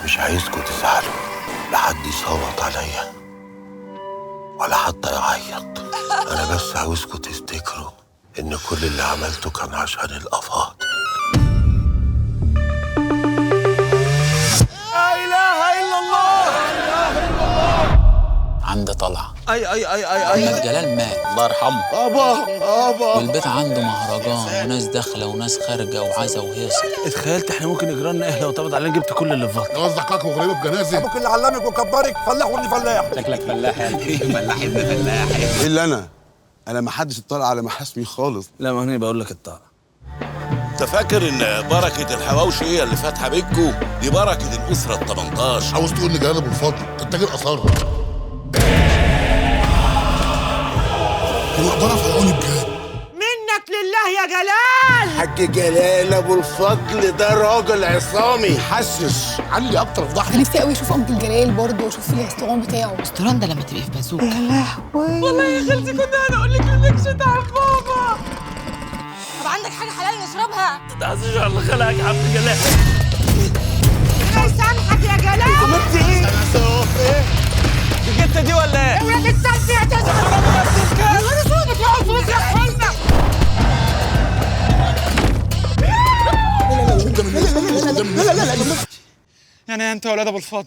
مش عايزكم تزعلوا، لا حد يصوت عليا ولا حتى يعيط. انا بس عاوزكم تفتكروا ان كل اللي عملته كان عشان الافاضل. لا اله الا الله. عند طلعة اي اي اي اي اي محمد جلال مات الله يرحمه. ابا ابا. والبيت عنده مهرجان وناس داخله وناس خارجه وعزا وهيصه. اتخيلت احنا ممكن يجرالنا ايه لو اتقبض علينا؟ جبت كل اللي في بطني. قصدك لك وغريبة في جنازه؟ ابوك اللي علمك وكبرك فلاح وابن فلاح. شكلك فلاح يعني. فلاح ابن فلاح. ايه اللي انا ما حدش اطلع على محاسمي خالص. لا ما هني بقول لك الطاعة. انت فاكر ان بركة الحواوشي هي اللي فاتحة بيتكو؟ دي بركة الاسرة ال 18. عاوز تقول ان جلال ابو الفضل كان تاجر اثار؟ المقبرة فرعوني بجد. منك لله يا جلال. حاج جلال ابو الفضل ده راجل عصامي حسس علي اكتر في ضحك. نفسي قوي اشوف انكل جلال برضه واشوف ال restaurant بتاعه. ال restaurant ده لما تبقي في بازوكا. يا لهوي والله يا خالتي كنا هنقول لك انك شتعب بابا. طب عندك حاجة حلال نشربها؟ تعزش على خلقك يا عم جلال. الله يسامحك يا جلال. عملت ايه؟ ايه؟ الجته دي ولا ايه؟ يا ولاد السلف يا تسعة. يعني انت يا ولاد ابو الفضل.